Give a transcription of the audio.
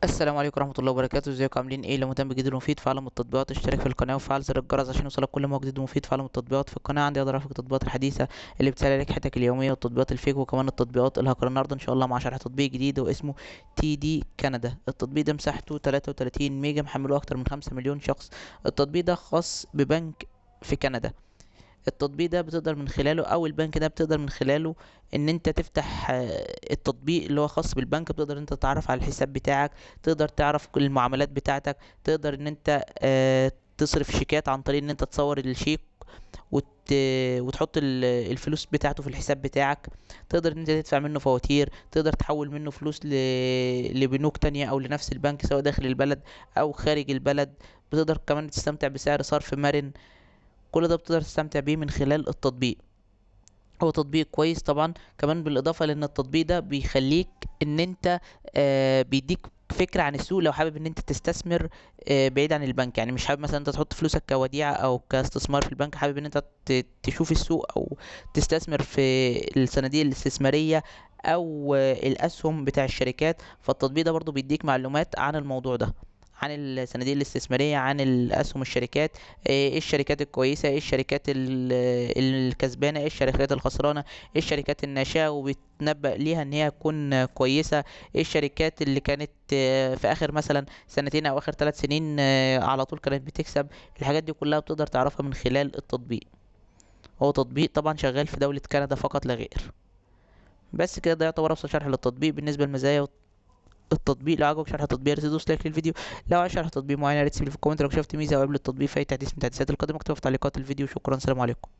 السلام عليكم ورحمة الله وبركاته. ازيكم عاملين ايه؟ لو مهتم بجديد ومفيد في عالم التطبيقات اشترك في القناة وفعل زر الجرس عشان يوصلك كل ما هو جديد ومفيد في عالم التطبيقات. في القناة عندي اقدر ارفق التطبيقات الحديثة اللي بتسهل عليك حياتك اليومية والتطبيقات ال fake وكمان التطبيقات الهاكر. النهارده ان شاء الله مع شرح تطبيق جديد واسمه TD Canada. التطبيق ده مساحته 33 ميجا، محمله اكتر من 5 مليون شخص. التطبيق ده خاص ببنك في كندا. التطبيق ده بتقدر من خلاله، او البنك ده بتقدر من خلاله ان انت تفتح التطبيق اللي هو خاص بالبنك. بتقدر انت تتعرف على الحساب بتاعك، تقدر تعرف كل المعاملات بتاعتك، تقدر ان انت تصرف شيكات عن طريق ان انت تصور الشيك وتحط الفلوس بتاعته في الحساب بتاعك. تقدر ان انت تدفع منه فواتير، تقدر تحول منه فلوس لبنوك تانية او لنفس البنك سواء داخل البلد او خارج البلد. بتقدر كمان تستمتع بسعر صرف مرن. كل ده بتقدر تستمتع بيه من خلال التطبيق. هو تطبيق كويس طبعا، كمان بالاضافة لان التطبيق ده بيخليك ان انت بيديك فكرة عن السوق لو حابب ان انت تستثمر بعيد عن البنك. يعني مش حابب مثلا انت تحط فلوسك كوديعه او كاستثمار في البنك، حابب ان انت تشوف السوق او تستثمر في الصناديق الاستثمارية او الاسهم بتاع الشركات. فالتطبيق ده برضو بيديك معلومات عن الموضوع ده، عن الصناديق الاستثمارية، عن الأسهم الشركات، ايه الشركات الكويسة، ايه الشركات الكسبانة، ايه الشركات الخسرانة، ايه الشركات الناشئة وبتنبأ ليها ان هي تكون كويسة، ايه الشركات اللي كانت في اخر مثلا سنتين او اخر 3 سنين على طول كانت بتكسب. الحاجات دي كلها بتقدر تعرفها من خلال التطبيق. هو تطبيق طبعا شغال في دولة كندا فقط لا غير. بس كده ده يعتبر ابسط شرح للتطبيق. بالنسبة لمزايا التطبيق، لو عجبك شرح التطبيق يا ريت تدوس like للفيديو، لو عايز شرح تطبيق معين يا ريت تسيب لي في ال comment، لو شفت ميزة او قبل التطبيق في اي تحديث من التحديثات القادمة اكتبها في تعليقات الفيديو. شكرا، سلام عليكم.